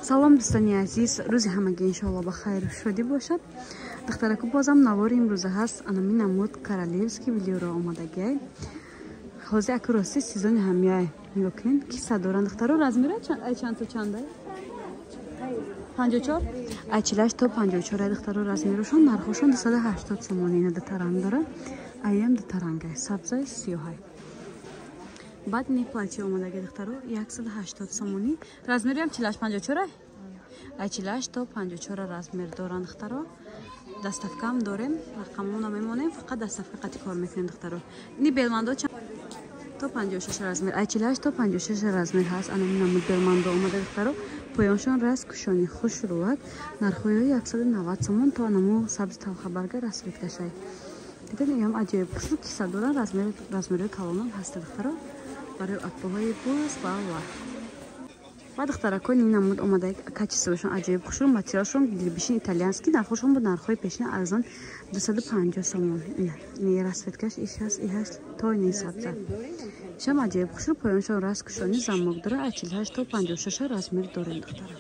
Салом, дӯстони азиз, рӯзи ҳамагӣ иншоалло ба хайру шодӣ бошад. Духтараку, бозам навори имрӯза ҳаст. Анами намуд королевский велюро омадагиай. Ҳозир аку рости сезони ҳамяй. Нигоҳ кунед, киса доранд, духтаро. Размера ай чанд то чанда? 54, ай 48 то 54 ай, духтаро, размерошон. Нархошон 280 сомонӣ. Ина дутаранг дора, аям дутарангай, сабзай, сиёҳай. Баъд ини платье омадаги, духтаро, 180 сомонӣ. Размериам 48 54, ай 48 то 54 размер доранд, духтаро. Доставкаам дорем, рақамона мемонем, фақат доставка қати кор мекунем, духтаро. Ини белмандо то 56 размер, ай 48 то 56 размер ҳаст. Анами намуд белмандо омада, духтаро, поёншон раст кушони хушрӯак. Нархҳои 190 сомон. То анаму сабзи талхабарга расцветкашай дидем, иам аҷоиб хушрӯ киса доранд, размерои калонам ҳаста, духтаро, барои аппоҳои буз ва ва духтаракони ин намуд омада, качествошон аҷоиб хушрӯ, материалшон глибишин итальянский. Нархошон бо нархҳои пешина арзон, 250 сомон. Ин расцветкаш иш ҳаст, и ҳаст, то ини сабза шам аҷоиб хушрӯ, поёншон раст кушони, замок дора. Аз 48 то 56 размер дорем, духтара.